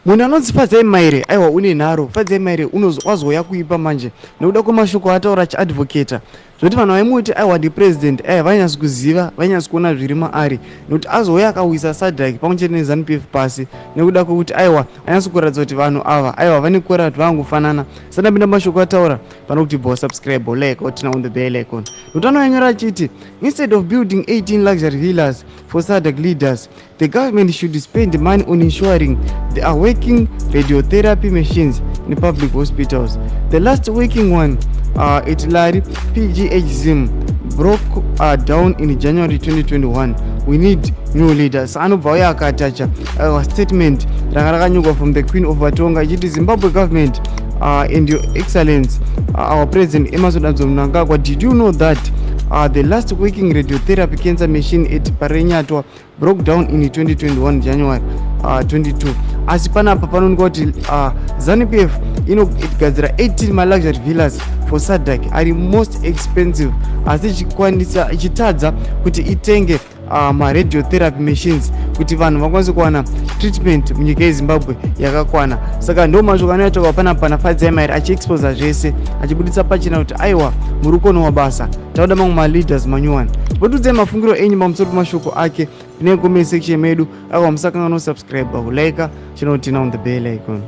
Munhu anonzi Fadzai Maire, aiwa, une nharo. Fadzai Maire wazouya kuipa manje nekuda kwemashoko ataura achiadvocata zvekuti vanhu vaimuti aiwa ndipresident, aiwa, vainyatso kuziva, vainyatso kuona zviri maari, nekuti azouya akawisa SADC pamwe chete neZANU PF pasi, nekuda kwekuti aiwa anyatso kuratidza kuti vanhu ava aiwa vane kura kuti vangofanana. Sandapinda mashoko ataura pano kuti bo subscribe, like or turn on the bell icon, nekuti anonyora achiti, "Instead of building 18 luxury villas for SADC leaders, the government should spend money on ensuring there are working radiotherapy machines in public hospitals. The last working one at Lari PGH Zim broke down in January 2021. We need new leaders." Anobva uye akatacha statement ranga rakanyorwa from the Queen of Vatonga ichiti, "Zimbabwe government and Your Excellence, our President Emmerson Dambudzo Mnangagwa, did you know that the last working radiotherapy cancer machine at Parirenyatwa broke down in 2021 January 22?" Asi panapa panoonekwa kuti ZANU PF inogadzira 18 maluxury villas for SADC ari most expensive, asi ichikwanisa ichitadza kuti itenge maradiotherapy machines kuti vanhu vakwanise kuwana treatment munyika yeZimbabwe yakakwana. Saka ndo mashoko anoyataurwa panapa naFadzai Maire, achiexposa zvese, achibuditsa pachena kuti aiwa, muri kuonawa basa, tauda mamwe maleaders manyuwani. Votiudzai mafungiro enyu pamusoro pemashoko ake pine comment section medu. Aiwa, musakanganwa kusubscribe, kulike, chinotina on the bell icon.